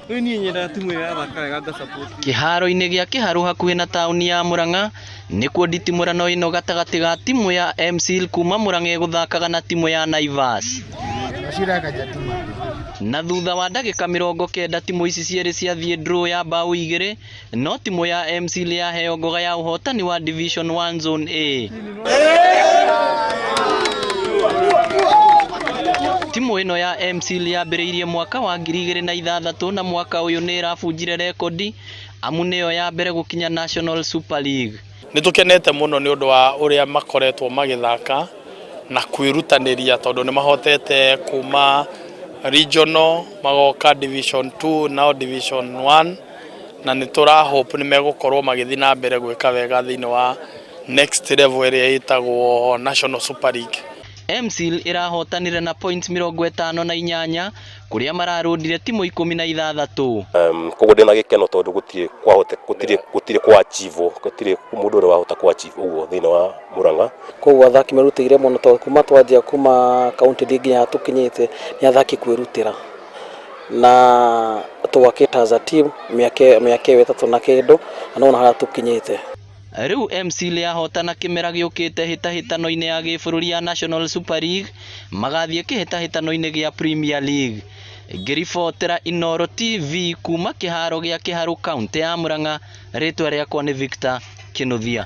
Rĩu niĩ nyendaga timu ĩrĩa ĩrathaka wega nga support. Kĩharo-inĩ gĩa Kĩharũ hakuhĩ na taũni ya Murang'a nĩkuo nditimũrano ĩno gatagatĩ ga timu ya MCL kuma Murang'a ĩgũthakaga na timu ya Naivas. Na thutha wa ndagĩka 90 timu ici cierĩ ciathiĩ draw ya mbaũ 2, no timu ya MCL yaheo ngoga ya ũhotani wa Division 1 Zone A. Timu ĩno ya MCL yambĩrĩirie mwaka wa 2006 na mwaka ũyũ nĩ ĩrabunjire rekondi amu nĩyo ya mbere gũkinya National Super League. Nĩ tũkenete mũno nĩ ũndũ wa ũrĩa makoretwo magĩthaka na kwĩrutanĩria tondũ nĩ mahotete kuma regional magoka Division 2 nao Division 1, na nĩ tũra hope nĩ megũkorwo magĩthiĩ na mbere gwĩka wega thĩinĩ wa next level ĩrĩa ĩtagwo National Super League. MCL ĩrahotanire na points 58 kũrĩa mararũndire timu 16. Koguo ndĩna gĩkeno tondũ gũtirĩ kwahota gũtirĩ kwa achieve, gũtirĩ mũndũ ũrĩa wahota kwa achieve ũguo thĩinĩ wa Murang'a. Koguo athaki merutĩire mũno tondũ kuma twanjia kuma county league nginya tũkinyĩte nĩ athaki kwĩrutĩra, na twakĩte as a team mĩaka ĩyo 3 na kĩndũ, na nĩwona harĩa tũkinyĩte. Rĩu MCL yahotana kĩmera gĩũkĩte hĩtahĩtano-inĩ ya gĩbũrũri ya National Super League magathiĩ kĩhĩtahĩtano-inĩ gĩa Premier League. Ngĩribotera Inooro TV kuma kĩharo gĩa Kĩharũ kaũntĩ ya Murang'a, rĩtwa rĩakwa nĩ Victor Kĩnuthia.